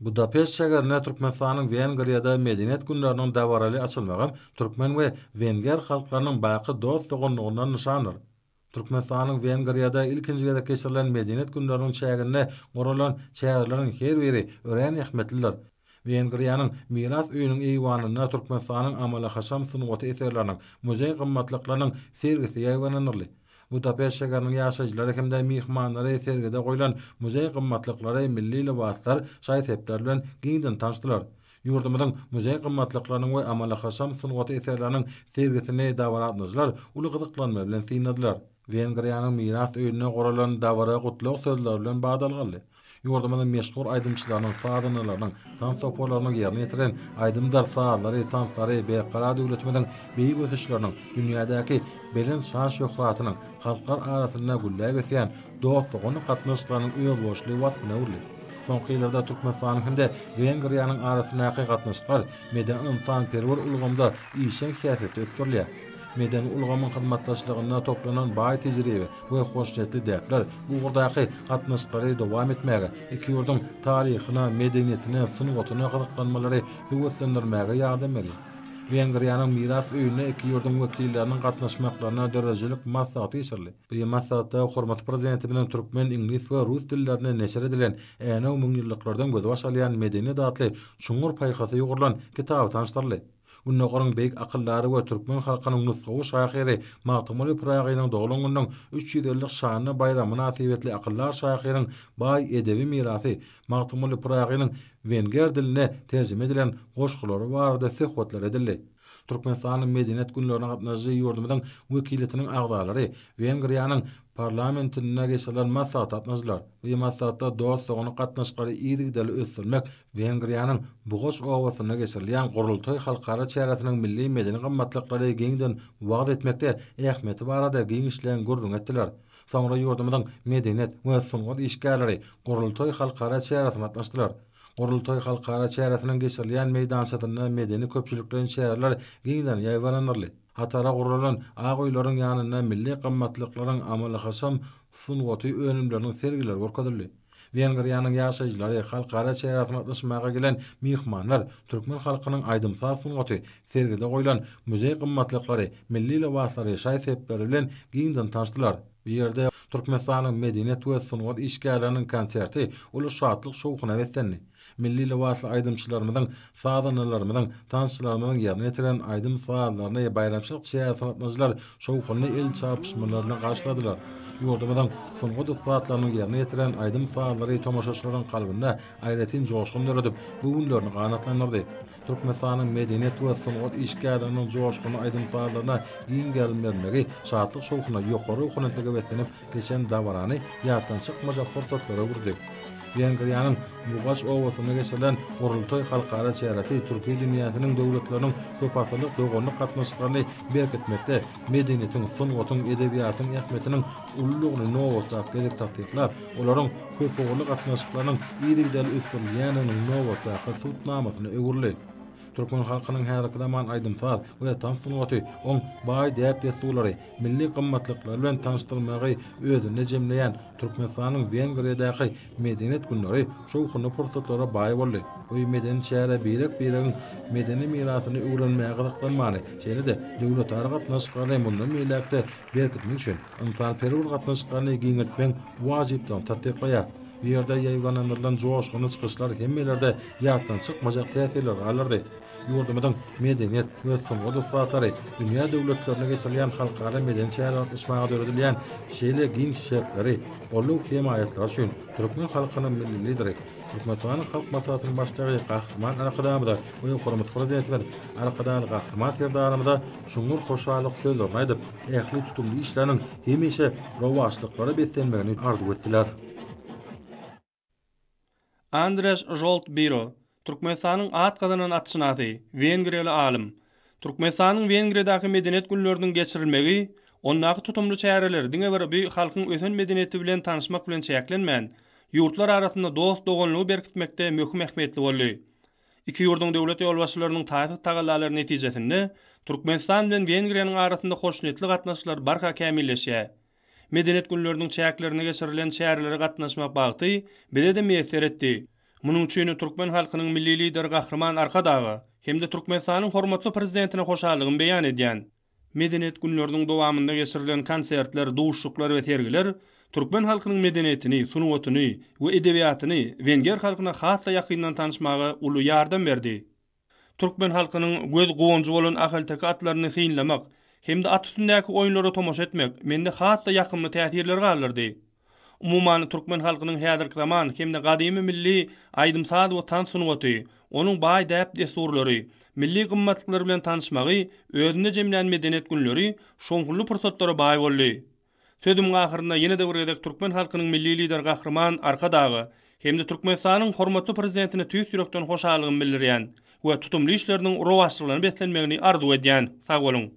Budapeşt şägerinde Türkmenistanyň Wengriýada Medeniýet günleriniň dabaraly açylmagy türkmen we wenger halklarynyň baky dost-doganlygyndan nyşandyr. Türkmenistanyň Wengriýada ilkinji gezek geçirilen Medeniýet günleriniň çäginde guralan çäreleriň her biri örän ähmiýetlidir. Wengriýanyň Miras öýüniň eýwanynda Türkmenistanyň amaly-haşam sungaty eserleriniň, muzeý gymmatlyklarynyň sergisi ýaýbaňlandyryldy. Budapeşt şägeriniň ýaşaýjylary hem-de myhmanlary sergide goýlan muzeý gymmatlyklary, milli lybaslar, şaý-sepler bilen giňden tanyşdylar. Ýurdumyzyň muzeý gymmatlyklarynyň we amaly-haşam sungaty eserleriniň sergisini dabara gatnaşyjylar uly gyzyklanma bilen synladylar. Wengriýanyň Miras öýünde guralan dabara gutlag sözleri bilen badalga aldy. Ýurdumyzyň meşhur aýdymçylarynyň, sazandalarynyň, tans toparlarynyň ýerine ýetiren aýdymdyr sazlary, tanslary Berkarar döwletimiziň beýik ösüşleriniň, dünýädäki belent şan-şöhratynyň, halklar arasynda gülläp ösýän dost-doganlyk gatnaşyklarynyň özboluşly waspyna öwrüldi. Soňky ýyllarda Türkmenistanyň hem-de Wengriýanyň arasyndaky gatnaşyklar medeni-ynsanperwer ulgamda işjeň häsiýetde ösdürilýär. Medeni ulgamyň hyzmatdaşlygynda toplanan baý tejribe we hoşniýetli däpler bu ugurdaky gatnaşyklary dowam etmäge, iki ýurduň taryhyna, medeniýetine, sungatyna gyzyklanmalary höweslendirmäge ýardam berýär. Wengriýanyň Miras öýünde iki ýurduň wekilleriniň gatnaşmaklaryna döredijilik maslahaty geçirildi. Bu maslahatda hormatly Prezidentimiziň türkmen, iňlis we rus dillerinde neşir edilen Änew müňýyllyklardan gözbaş alýan medeniýet atly çuňňur paýhasa ýugrulan kitaby tanyşdyryldy. Gündogaryň beýik akyldary we türkmen halkynyň nusgawy şahyry Magtymguly Pyragynyň doglan gününiň 350 şanly baýramy mynasybetli akyldar şahyryň baý edebi mirasy, Magtymguly Pyragynyň wenger diline terjime edilen goşgulary barada söhbetler edildi. Türkmenistanyň Medeniýet günlerine gatnaşyjy ýurdumyzyň wekiliýetiniň agzalary Wengriýanyň Parlamentinde geçirilen maslahata gatnaşdylar. Bu maslahatda dost-doganlyk gatnaşyklary yzygiderli ösdürmek, Wengriýanyň Bugaç obasynda geçirilýän Gurultaý halkara çäresiniň milli medeni gymmatlyklary giňden wagyz etmekde ähmiýeti barada giňişleýin gürrüň etdiler. Soňra ýurdumyzyň medeniýet we sungat işgärleri Gurultaý halkara çäresine gatnaşdylar. Gurultaý halkara çäresiniň geçirilýän meýdançasynda medeni-köpçülikleýin çäreler giňden ýaýbaňlandyryldy. Hatara guralan ak öýleriň ýanynda milli gymmatlyklaryň amaly-haşam sungaty önümleriniň sergileri görkezildi. Wengriýanyň ýaşaýjylary, halkara çäresine gatnaşmaga gelen myhmanlar türkmen halkynyň aýdym-saz sungaty, sergide goýlan muzeý gymmatlyklary, milli lybaslary, şaý-sepleri bilen giňden tanyşdylar. Bu ýerde Türkmenistanyň medeniýet we sungat işgärleriniň konserti uly şatlyk-şowhuna beslendi. Milli lybasly aýdymçylarymyzyň, sazandalarymyzyň, tansçylarymyzyň ýerine ýetiren aýdym-sazlaryny baýramçylyk çäresine gatnaşyjylar şowhunly el çarpyşmalar bilen garşyladylar. Ýurdumyzyň sungat ussatlarynyň ýerine ýetiren aýdym-sazlary tomaşaçylaryň kalbynda aýratyn joşgun döredip, göwünlerini ganatlandyrdy. Türkmenistanyň medeniýet we sungat işgärleriniň joşgunly aýdym-sazlaryna giň gerim bermegi şatlyk-şowhuna, ýokary ruhubelentlige beslenip geçen dabarany ýatdan çykmajak pursatlara öwürdi. Wengriýanyň Bugaç obasynda geçirilen Gurultaý halkara çäresi türki dünýäsiniň döwletleriniň köpasyrlyk doganlyk gatnaşyklaryny berkitmekde medeniýetiň, sungatyň, edebiýatyň ähmiýetiniň uludygyny nobatdaky gezek tassyklap, olaryň köpugurly gatnaşyklarynyň yzygiderli ösdürilýändiginiň nobatdaky subutnamasyna öwrüldi. Türkmen halkynyň häzirki zaman aýdym-saz we tans sungaty, oň baý däp-dessurlary, milli gymmatlyklary bilen tanyşdyrmagy özünde jemleýän Türkmenistanyň Wengriýadaky Medeniýet günleri şowhunly pursatlara baý boldy. Bu medeni çäre birek-biregiň medeni mirasyny öwrenmäge gyzyklanmany, şeýle-de döwletara gatnaşyklaryny mundan beýläk-de berkitmek üçin ynsanperwer gatnaşyklaryny giňeltmegiň wajypdygyny tassyklaýar. Bu ýerde ýaýbaňlandyrylan joşgunly çykyşlar hemmelerde ýatdan çykmajak täsirleri galdyrdy. Ýurdumyzyň medeniýet we sungat ussatlary dünýä döwletlerinde geçirilýän halkara medeni çärelere gatnaşmaga döredilýän şeýle giň şertleri, goldaw-hemaýatlary üçin türkmen halkynyň Milli Lideri, Türkmenistanyň Halk Maslahatynyň Başlygy Gahryman Arkadagymyza we hormatly Prezidentimiz Arkadagly Gahryman Serdarymyza çuňňur hoşallyk sözlerini aýdyp, ähli tutumly işleriniň hemişe rowaçlyklara beslenmegini arzuw etdiler. Andreş Žolt Biro, Türkmenistanyň at gazanan atşynasy, wengriýaly alym. Türkmenistanyň Wengriýadaky Medeniýet günleriniň geçirilmegi, ondaky tutumly çäreler diňe bir bu halkyň ösen medeniýeti bilen tanyşmak bilen çäklenmän, ýurtlar arasynda dost-doganlygy berkitmekde möhüm ähmiýetli boldy. Iki ýurduň döwlet ýolbaşçylarynyň taýsyz tagallalary netijesinde, Türkmenistan bilen Wengriýanyň arasynda hoşniýetli gatnaşyklar barha kämilleşýär. Medeniýet günleriniň çäklerinde geçirilen çärelere gatnaşmak bagty bize-de miýesser etdi. Munuň üçin türkmen halkynyň Milli Lideri Gahryman Arkadaga hem-de Türkmenistanyň hormatly Prezidentine hoşallygymy beýan edýän. Medeniýet günleriniň dowamynda geçirilen konsertler, duşuşyklar we sergiler türkmen halkynyň medeniýetini, sungatyny we edebiýatyny wenger halkyna has-da ýakyndan tanyşmaga uly ýardam berdi. Türkmen halkynyň göz guwanjy bolan ahalteke atlaryny synlamak hem-de at üstündäki oýunlara tomaşa etmek mende has-da ýakymly täsirleri galdyrdy. Umuman, türkmen halkynyň häzirki zaman hem-de gadymy milli aýdym-saz we tans sungaty, onuň baý däp-dessurlary, milli gymmatlyklary bilen tanyşmagy özünde jemlän Medeniýet günleri şowhunly pursatlara baý boldy. Sözümiň ahyrynda ýene-de bir gezek türkmen halkynyň Milli Lideri Gahryman Arkadaga hem-de Türkmenistanyň hormatly Prezidentine tüýs ýürekden hoşallygymy bildirýän we tutumly işleriniň rowaçlyklara beslenmegini arzuw edýän. Sag boluň!